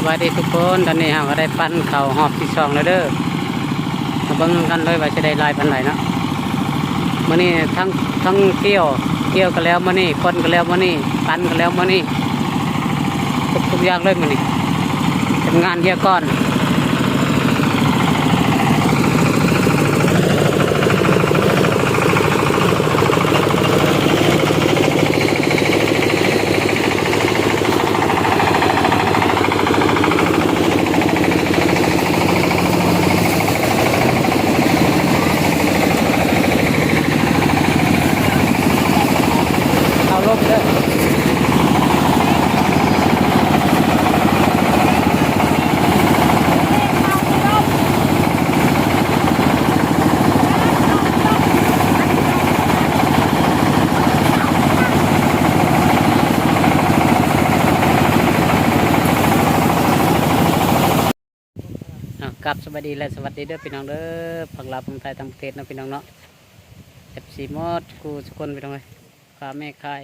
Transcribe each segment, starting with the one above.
ສະບາຍດີທຸກຄົນ, ຕອນນີ້ເຮົາກໍໄດ້ປັ່ນເຂົ້າຮອບທີສອງແລ້ວເດີ້. ມາເບິ່ງນຳກັນເລີຍວ່າຊິໄດ້ຫຼາຍປານໃດເນາະ. ມື້ນີ້ທັງ ທັງກ່ຽວ ກ່ຽວກໍແລ້ວມື້ນີ້, ຂົນກໍແລ້ວມື້ນີ້, ປັ່ນກໍແລ້ວມື້ນີ້, ທຸກ ທຸກຢ່າງເລີຍມື້ນີ້. ເປັນງານເຮັດກ່ອນ. ເອົາລົມເດີ້. ອ່າ ກາບສະບາຍດີ ແລະ ສະຫວັດດີເດີ້ພີ່ນ້ອງເດີ້ ຝັ່ງລາວ ຝັ່ງໄທ ຕ່າງປະເທດເນາະ ພີ່ນ້ອງເນາະ, ເອັຟຊີໝົດຄູ່ສູ່ຄົນ ພີ່ນ້ອງເອີຍ ພໍ່ແມ່ຂາຍ.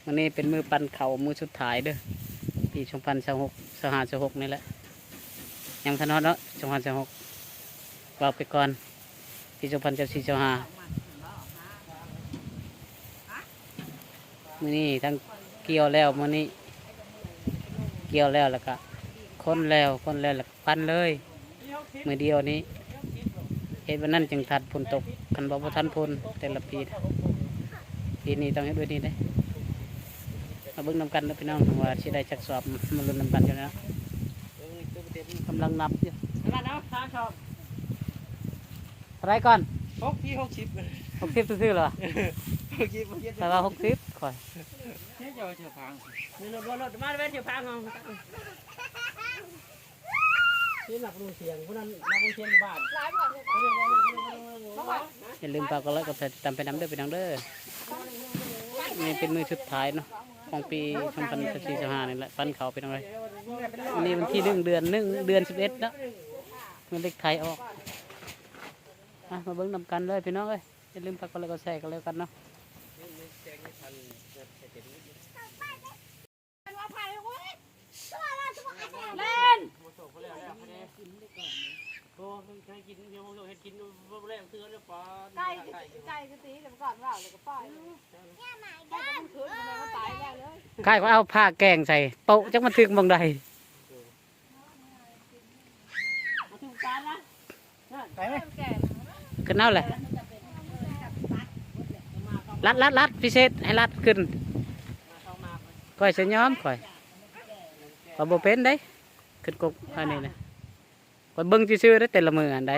ມື້ນີ້ເປັນມື້ປັ່ນເຂົ້າມື້ສຸດທ້າຍເດີ້ ປີສອງພັນຊາວຫົກ ຊາວຫ້າ ຊາວຫົກນີ້ແຫຼະ, ຍັງບໍ່ທັນຮອດເນາະ ສອງພັນຊາວຫົກ ເວົ້າໄປກ່ອນ. ປີສອງພັນຊາວສີ່ ຊາວຫ້າ ມື້ນີ້ທັງກ່ຽວແລ້ວ, ມື້ນີ້ກ່ຽວແລ້ວ ແລ້ວກະຂົນແລ້ວ, ຂົນແລ້ວ ແລ້ວກະປັ່ນເລີຍ. ມື້ດຽວນີ້ເຮັດວັນນັ້ນຈຶ່ງທັນຝົນຕົກ, ຄັນວ່າບໍ່ທັນຝົນແຕ່ລະປີ ປີນີ້ຕ້ອງເຮັດແບບນີ້ເດ້. ມາເບິ່ງນຳກັນເດີ້ພີ່ນ້ອງ ວ່າຊິໄດ້ຈັກສອບ, ມາລຸ້ນນຳກັນຢູ່ເນາະ. ກຳລັງນັບຢູ່. ເທົ່າໃດກ່ອນ? ຫົກສິບ ຫົກສິບ ຫົກສິບຊື່ໆ ເຫຼືອ? ຫົກສິບ ຫົກສິບ ແຕ່ວ່າຫົກສິບຂ້ອຍ. ເຈົ້າເຈົ້າພັງ ລົດ ລົດ ລົດ ມາແວ່ນເຈົ້າພັງເຮົາ. ນີ້ນັກລົງສຽງ ຜູ້ນັ້ນນັກລົງສຽງຢູ່ບ້ານ. ຢ່າລືມຝາກກົດໄລກົດແຊຕິດຕາມໄປນຳເດີ້ພີ່ນ້ອງເດີ້. ນີ້ເປັນມື້ສຸດທ້າຍເນາະ ຂອງປີສອງພັນຊາວສີ່ ຊາວຫ້ານີ້ແຫຼະ ປັ່ນເຂົ້າພີ່ນ້ອງເອີຍ. ອັນນີ້ວັນທີໜຶ່ງ ເດືອນໜຶ່ງ ເດືອນສິບເອັດເນາະ ມື້ເລກໄທອອກ. ອ່ະ ມາເບິ່ງນຳກັນເລີຍພີ່ນ້ອງເອີຍ. ຢ່າລືມຝາກກົດໄລກົດແຊກັນແລ້ວກັນເນາະ. ແລ່ນ ໂອ້ ເຄີຍກິນ ເຮັດກິນບໍ່ແລ້ວເທື່ອເລີຍ. ປາ ໄກ່ ໄກ່ກໍຕີແລ້ວ ກ່ອນເວົ້າແລ້ວກໍປ່ອຍ ໄກ່ກໍມັນຂຶ້ນ ມັນຕາຍແລ້ວເລີຍ. ໄກ່ກໍເອົາຜ້າແກງໃສ່ໂປະ ຈັກມັນຖືກໝ່ອງໃດ. ຂຶ້ນເອົາແຫຼະ ລັດ ລັດ ລັດ ພິເສດໃຫ້ລັດຂຶ້ນ. ຂ້ອຍຊິຍອມ ຂ້ອຍ ຂ້ອຍບໍ່ເປັນເດ້ ຂຶ້ນກົກອັນນີ້ນະ. ຂ້ອຍເບິ່ງຊື່ໆເດ້ ແຕ່ລະມື້ອັນໃດ